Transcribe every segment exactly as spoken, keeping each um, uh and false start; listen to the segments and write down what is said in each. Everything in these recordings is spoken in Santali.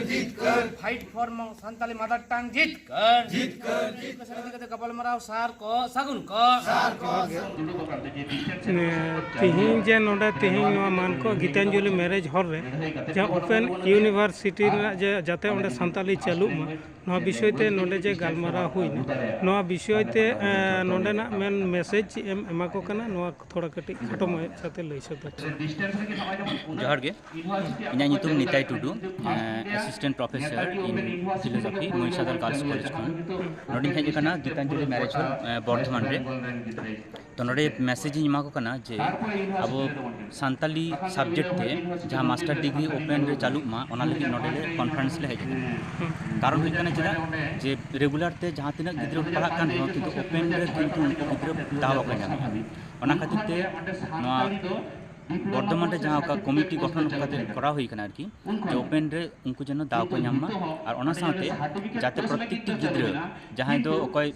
Fight for Mo- Santali mother tongue ᱡᱤᱛᱠᱟᱹᱨ᱾ ᱡᱤᱛᱠᱟᱹᱨ᱾ ᱮᱰᱩᱠᱮᱥᱚᱱ ᱤᱫᱤ ᱠᱟᱛᱮ ᱜᱟᱯᱟᱞᱢᱟᱨᱟᱣ ᱥᱟᱨ ᱠᱚ ᱥᱟᱹᱜᱩᱱ ᱠᱚ᱾ ᱥᱟᱨ ᱠᱚ᱾ ᱱᱤᱭᱟᱹ ᱛᱤᱦᱤᱧ ᱡᱮ ᱱᱚᱰᱮ ᱛᱤᱦᱤᱧ ᱱᱚᱣᱟ ᱢᱟᱱᱠᱚ ᱜᱤᱛᱟᱧᱡᱚᱞᱤ ᱢᱮᱨᱮᱡᱽ ᱦᱚᱞ ᱨᱮ ᱡᱟᱦᱟᱸ ᱳᱯᱮᱱ ᱤᱭᱩᱱᱤᱵᱷᱟᱨᱥᱤᱴᱤ ᱨᱮᱱᱟᱜ ᱡᱮ ᱡᱟᱛᱮ ᱚᱸᱰᱮ ᱥᱟᱱᱛᱟᱞᱤ ᱪᱟᱹᱞᱩᱜ ᱢᱟ, ᱱᱚᱣᱟ ᱵᱤᱥᱚᱭ ᱛᱮ ᱱᱚᱰᱮ ᱡᱮ ᱜᱟᱞᱢᱟᱨᱟᱣ ᱦᱩᱭᱱᱟ, ᱱᱚᱣᱟ ᱵᱤᱥᱚᱭ ᱛᱮ ᱮᱸ, ᱱᱚᱰᱮᱱᱟᱜ ᱢᱮᱱ ᱢᱮᱥᱮᱡᱽ ᱪᱮᱫ ᱮᱢ ᱮᱢᱟ ᱠᱚ ᱠᱟᱱᱟ, ᱱᱚᱣᱟ ᱛᱷᱚᱲᱟ ᱠᱟᱹᱴᱤᱡ ᱠᱷᱟᱴᱚ ᱢᱟᱪᱷᱟᱛᱮ ᱞᱟᱹᱭ ᱥᱚᱫᱚᱨ᱾ ᱡᱚᱦᱟᱨ ᱜᱮ, ᱤᱧᱟᱹᱜ ᱧᱩᱛᱩᱢ ᱱᱤᱛᱟᱭ ᱴᱩᱰᱩ, ᱮᱥᱤᱥᱴᱮᱱᱴ ᱯᱨᱚᱯᱷᱮᱥᱚᱨ ᱤᱱ ᱯᱷᱤᱞᱳᱡᱚᱯᱷᱤ, ᱢᱚᱦᱤᱥᱟᱫᱚᱞ ᱜᱟᱨᱞᱥ ᱠᱚᱞᱮᱡᱽ ᱠᱷᱚᱱ᱾ ᱱᱚᱰᱮᱧ ᱦᱮᱡ ᱟᱠᱟᱱᱟ ᱜᱤᱛᱟᱧᱡᱚᱞᱤ ᱢᱮᱨᱮᱡᱽ ᱦᱚᱞ, ᱮ, ᱵᱚᱨᱫᱷᱚᱢᱟᱱ ᱨᱮ᱾ ᱛᱚ, ᱱᱚᱰᱮ ᱢᱮᱥᱮᱡᱽ ᱤᱧ ᱮᱢᱟ ᱠᱚ ᱠᱟᱱᱟ ᱡᱮ ᱟᱵᱚ ᱥᱟᱱᱛᱟᱞᱤ ᱥᱟᱵᱡᱮᱠᱴ ᱛᱮ ᱡᱟᱦᱟᱸ ᱢᱟᱥᱴᱟᱨ ᱰᱤᱜᱽᱨᱤ ᱳᱯᱮᱱ ᱨᱮ ᱪᱟᱹᱞᱩᱜ ᱢᱟ, ᱚᱱᱟ ᱞᱟᱹᱜᱤᱫ ᱱᱚᱰᱮ ᱞᱮ ᱠᱚᱱᱯᱷᱟᱨᱮᱱᱥ ᱞᱮ ᱦᱮᱡ ᱟᱠᱟᱱᱟ᱾ ᱠᱟᱨᱚᱱ ᱦᱩᱭᱩᱜ ᱠᱟᱱᱟ ᱪᱮᱫᱟᱜ ᱡᱮ ᱨᱮᱜᱩᱞᱟᱨ ᱛᱮ ᱡᱟᱦᱟᱸ ᱛᱤᱱᱟᱹᱜ ᱜᱤᱫᱽᱨᱟᱹ ᱠᱚ ᱯᱟᱲᱦᱟᱜ ᱠᱟᱱ ᱨᱮᱦᱚᱸ, ᱠᱤᱱᱛᱩ ᱳᱯᱮᱱ ᱨᱮ ᱠᱤᱱᱛᱩ ᱩᱱᱠᱩ ᱜᱤᱫᱽᱨᱟᱹ ᱫᱟᱣ ᱵᱟᱠᱚ ᱧᱟᱢᱮᱫᱼᱟ᱾ ᱚᱱᱟ ᱠᱷᱟᱹᱛᱤᱨ ᱛᱮ ᱱᱚᱣᱟ ᱵᱚᱨᱫᱷᱚᱢᱟᱱ ᱨᱮ ᱡᱟᱦᱟᱸ ᱚᱠᱟ ᱠᱚᱢᱤᱴᱤ ᱜᱚᱴᱷᱚᱱ ᱠᱟᱛᱮ ᱠᱚᱨᱟᱣ ᱦᱩᱭ ᱠᱟᱱᱟ ᱟᱨᱠᱤ, ᱡᱮ ᱳᱯᱮᱱ ᱨᱮ ᱩᱱᱠᱩ ᱡᱮᱱᱚ ᱫᱟᱣ ᱠᱚ ᱧᱟᱢ ᱢᱟ, ᱟᱨ ᱚᱱᱟ ᱥᱟᱶᱛᱮ ᱡᱟᱛᱮ ᱯᱨᱚᱛᱮᱠᱴᱤ ᱜᱤᱫᱽᱨᱟᱹ ᱡᱟᱦᱟᱸᱭ ᱫᱚ ᱚᱠᱚᱭ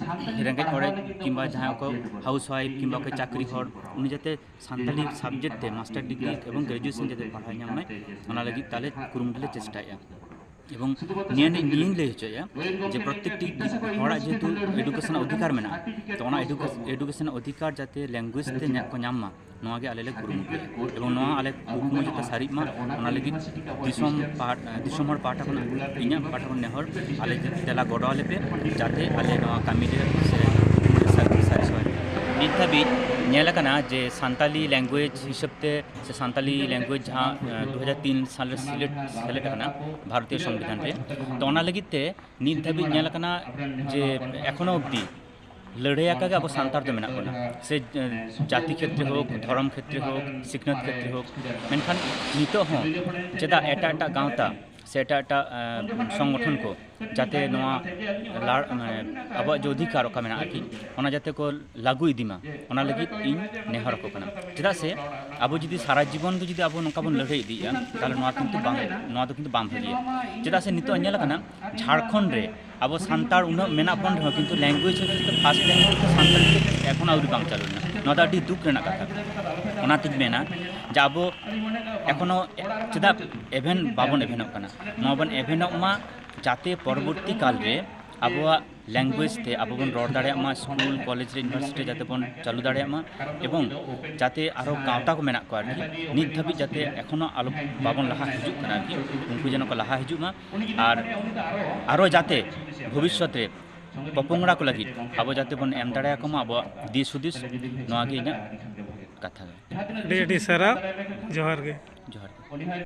ᱨᱮᱸᱜᱮᱡ ᱚᱨᱮᱡ ᱠᱤᱝᱵᱟ ᱡᱟᱦᱟᱸᱭ ᱚᱠᱚᱭ ᱦᱟᱣᱩᱥ ᱣᱟᱭᱤᱯ ᱠᱤᱝᱵᱟ ᱚᱠᱚᱭ ᱪᱟᱹᱠᱨᱤ ᱦᱚᱲ, ᱩᱱᱤ ᱡᱟᱛᱮ ᱥᱟᱱᱛᱟᱞᱤ ᱥᱟᱵᱡᱮᱠᱴ ᱛᱮ ᱢᱟᱥᱴᱟᱨ ᱰᱤᱜᱽᱨᱤ ᱮᱵᱚᱝ ᱜᱨᱮᱡᱩᱭᱮᱥᱚᱱ ᱡᱟᱛᱮ ᱯᱟᱲᱦᱟᱣ ᱧᱟᱢ ᱢᱟᱭ, ᱚᱱᱟ ᱞᱟᱹᱜᱤᱫ ᱛᱟᱦᱞᱮ ᱠᱩᱨᱩᱢᱩᱴᱩ ᱞᱮ ᱪᱮᱥᱴᱟᱭᱟ᱾ ᱮᱵᱚᱝ ᱱᱤᱭᱟᱹ ᱱᱤᱭᱟᱹᱧ ᱞᱟᱹᱭ ᱦᱚᱪᱚᱭᱟ ᱡᱮ ᱯᱨᱚᱛᱮᱠᱴᱤ ᱦᱚᱲᱟᱜ ᱡᱮᱦᱮᱛᱩ ᱮᱰᱩᱠᱮᱥᱚᱱ ᱚᱫᱷᱤᱠᱟᱨ ᱢᱮᱱᱟᱜᱼᱟ, ᱛᱚ ᱚᱱᱟ ᱮᱰᱩᱠᱮᱥᱚᱱ ᱚᱫᱷᱤᱠᱟᱨ ᱡᱟᱛᱮ ᱞᱮᱝᱜᱩᱭᱮᱡᱽ ᱛᱮ ᱧᱟ- ᱠᱚ ᱧᱟᱢ ᱢᱟ, ᱱᱚᱣᱟ ᱜᱮ ᱟᱞᱮ ᱞᱮ ᱠᱩᱨᱩᱢᱩᱴᱩᱭᱟ᱾ ᱮᱵᱚᱝ ᱱᱚᱣᱟ ᱟᱞᱮ ᱠᱩᱠᱢᱩ ᱡᱟᱛᱮ ᱥᱟᱹᱨᱤᱜ ᱢᱟ, ᱚᱱᱟ ᱞᱟᱹᱜᱤᱫ ᱫᱤᱥᱚᱢ ᱯᱟᱦᱴ-, ᱫᱤᱥᱚᱢ ᱦᱚᱲ ᱯᱟᱦᱴᱟ ᱠᱷᱚᱱᱟᱜ, ᱤᱧᱟᱹᱜ ᱯᱟᱦᱴᱟ ᱠᱷᱚᱱ ᱱᱮᱦᱚᱨ, ᱟᱞᱮ ᱫᱮᱞᱟ ᱜᱚᱲᱚ ᱟᱞᱮ ᱯᱮ, ᱡᱟᱛᱮ ᱟᱞᱮ ᱱᱚᱣᱟ ᱠᱟᱹᱢᱤ ᱨᱮ ᱥᱮ ᱥᱟᱹᱨᱤ ᱥᱟᱹᱨᱤ ᱥᱚᱦᱚᱡ᱾ ᱱᱤᱛ ᱫᱷᱟᱹᱵᱤᱡ ᱧᱮᱞ ᱟᱠᱟᱱᱟ ᱡᱮ ᱥᱟᱱᱛᱟᱞᱤ ᱞᱮᱝᱜᱩᱭᱮᱡᱽ ᱦᱤᱥᱟᱹᱵ ᱛᱮ ᱥᱮ ᱥᱟᱱᱛᱟᱞᱤ ᱞᱮᱝᱜᱩᱭᱮᱡᱽ ᱡᱟᱦᱟᱸ, ᱮ, ᱫᱩ ᱦᱟᱡᱟᱨ ᱛᱤᱱ ᱥᱟᱞ ᱨᱮ ᱥᱤᱞᱮᱴ, ᱥᱮᱞᱮᱫ ᱟᱠᱟᱱᱟ ᱵᱷᱟᱨᱚᱛᱤᱭᱚ ᱥᱚᱝᱵᱤᱫᱷᱟᱱ ᱨᱮ, ᱛᱚ ᱚᱱᱟ ᱞᱟᱹᱜᱤᱫ ᱛᱮ ᱱᱤᱛ ᱫᱷᱟᱹᱵᱤᱡ ᱧᱮᱞ ᱟᱠᱟᱱᱟ ᱡᱮ ᱮᱠᱷᱚᱱᱳ ᱚᱵᱫᱤ ᱞᱟᱹᱲᱦᱟᱹᱭ ᱟᱠᱟ ᱜᱮ ᱟᱵᱚ ᱥᱟᱱᱛᱟᱲ ᱫᱚ ᱢᱮᱱᱟᱜ ᱵᱚᱱᱟ, ᱥᱮ, ᱮ, ᱡᱟᱹᱛᱤ ᱠᱷᱮᱛᱨᱮ ᱦᱳᱠ, ᱫᱷᱚᱨᱚᱢ ᱠᱷᱮᱛᱨᱮ ᱦᱳᱠ, ᱥᱤᱠᱷᱱᱟᱹᱛ ᱠᱷᱮᱛᱨᱮ ᱦᱳᱠ᱾ ᱢᱮᱱᱠᱷᱟᱱ ᱱᱤᱛᱚᱜ ᱦᱚᱸ ᱪᱮᱫᱟᱜ ᱮᱴᱟᱜ ᱮᱴᱟᱜ ᱜᱟᱶᱛᱟ ᱥᱮ ᱮᱴᱟᱜ ᱮᱴᱟᱜ, ᱮ, ᱥᱚᱝᱜᱚᱴᱷᱚᱱ ᱠᱚ ᱡᱟᱛᱮ ᱱᱚᱣᱟ ᱞᱟᱲ-, ᱢᱟᱱᱮ ᱟᱵᱚᱣᱟᱜ ᱡᱮ ᱚᱫᱷᱤᱠᱟᱨ ᱚᱠᱟ ᱢᱮᱱᱟᱜᱼᱟ ᱟᱨᱠᱤ, ᱚᱱᱟ ᱡᱟᱛᱮ ᱠᱚ ᱞᱟᱹᱜᱩ ᱤᱫᱤ ᱢᱟ, ᱚᱱᱟ ᱞᱟᱹᱜᱤᱫ ᱤᱧ ᱱᱮᱦᱚᱨ ᱟᱠᱚ ᱠᱟᱱᱟ᱾ ᱪᱮᱫᱟᱜ ᱥᱮ ᱟᱵᱚ ᱡᱩᱫᱤ ᱥᱟᱨᱟ ᱡᱤᱵᱚᱱ ᱜᱮ ᱡᱩᱫᱤ ᱟᱵᱚ ᱱᱚᱝᱠᱟ ᱵᱚᱱ ᱞᱟᱹᱲᱦᱟᱹᱭ ᱤᱫᱤᱭᱮᱫᱼᱟ, ᱛᱟᱦᱚᱞᱮ ᱱᱚᱣᱟ ᱠᱤᱱᱛᱩ ᱵᱟᱝ, ᱱᱚᱣᱟ ᱫᱚ ᱠᱤᱱᱛᱩ ᱵᱟᱝ ᱵᱷᱟᱹᱜᱤᱭᱟ᱾ ᱪᱮᱫᱟᱜ ᱥᱮ ᱱᱤᱛᱚᱜ ᱧᱮᱞ ᱟᱠᱟᱱᱟ, ᱡᱷᱟᱲᱠᱷᱚᱸᱰ ᱨᱮ ᱟᱵᱚ ᱥᱟᱱᱛᱟᱲ ᱩᱱᱟᱹᱜ ᱢᱮᱱᱟᱜ ᱵᱚᱱ ᱨᱮᱦᱚᱸ, ᱠᱤᱱᱛᱩ ᱞᱮᱝᱜᱩᱭᱮᱡᱽ ᱦᱚᱸ ᱡᱩᱫᱤ ᱯᱷᱟᱥᱴ ᱞᱮᱝᱜᱩᱭᱮᱡᱽ ᱫᱚ ᱥᱟᱱᱛᱟᱲᱤ ᱛᱮ ᱮᱠᱷᱚᱱ ᱟᱹᱣᱨᱤ ᱵᱟᱝ ᱪᱟᱹᱞᱩ ᱞᱮᱱᱟ᱾ ᱱᱚᱣᱟ ᱫᱚ ᱟᱹᱰᱤ ᱫᱩᱠ ᱨᱮᱱᱟᱜ ᱠᱟᱛᱷᱟ᱾ ᱚᱱᱟᱛᱤᱧ ᱢᱮᱱᱟ ᱡᱮ ᱟᱵᱚ ᱮᱠᱷᱚᱱᱳ ᱪᱮᱫᱟᱜ ᱮᱵᱷᱮᱱ ᱵᱟᱵᱚᱱ ᱮᱵᱷᱮᱱᱚᱜ ᱠᱟᱱᱟ? ᱱᱚᱣᱟ ᱵᱚᱱ ᱮᱵᱷᱮᱱᱚᱜ ᱢᱟ ᱡᱟᱛᱮ ᱯᱚᱨᱚᱵᱚᱨᱛᱤ ᱠᱟᱞ ᱨᱮ ᱟᱵᱚᱣᱟᱜ language ᱛᱮ ᱟᱵᱚ ᱵᱚᱱ ᱨᱚᱲ ᱫᱟᱲᱮᱭᱟᱜ ᱢᱟ, ᱥᱠᱩᱞ ᱠᱚᱞᱮᱡᱽ ᱨᱮ ᱤᱭᱩᱱᱤᱵᱷᱟᱨᱥᱤᱴᱤ ᱡᱟᱛᱮ ᱵᱚᱱ ᱪᱟᱹᱞᱩ ᱫᱟᱲᱮᱭᱟᱜ ᱢᱟ, ᱮᱵᱚᱝ ᱡᱟᱛᱮ ᱟᱨᱚ ᱜᱟᱶᱛᱟ ᱠᱚ ᱢᱮᱱᱟᱜ ᱠᱚᱣᱟ ᱟᱨᱠᱤ, ᱱᱤᱛ ᱫᱷᱟᱹᱵᱤᱡ ᱡᱟᱛᱮ ᱮᱠᱷᱚᱱᱳ ᱟᱞᱚ ᱵᱟᱵᱚᱱ ᱞᱟᱦᱟ ᱦᱤᱡᱩᱜ ᱠᱟᱱᱟ ᱟᱨᱠᱤ, ᱩᱱᱠᱩ ᱡᱮᱱᱚ ᱠᱚ ᱞᱟᱦᱟ ᱦᱤᱡᱩᱜ ᱢᱟ᱾ ᱟᱨ ᱟᱨᱚ ᱡᱟᱛᱮ ᱵᱷᱚᱵᱤᱥᱥᱚᱛ ᱨᱮ ᱯᱚᱯᱚᱝᱲᱟ ᱠᱚ ᱞᱟᱹᱜᱤᱫ ᱟᱵᱚ ᱡᱟᱛᱮ ᱵᱚᱱ ᱮᱢ ᱫᱟᱲᱮᱭᱟᱠᱚ ᱢᱟ ᱟᱵᱚᱣᱟᱜ ᱫᱤᱥ ᱦᱩᱫᱤᱥ, ᱱᱚᱣᱟ ᱜᱮ ᱤᱧᱟᱹᱜ ᱠᱟᱛᱷᱟ ᱫᱚ᱾ ᱟᱹᱰᱤ ᱟᱹᱰᱤ ᱥᱟᱨᱦᱟᱣ᱾ ᱡᱚᱦᱟᱨ ᱜᱮ᱾ ᱡᱚᱦᱟᱨ ᱜᱮ᱾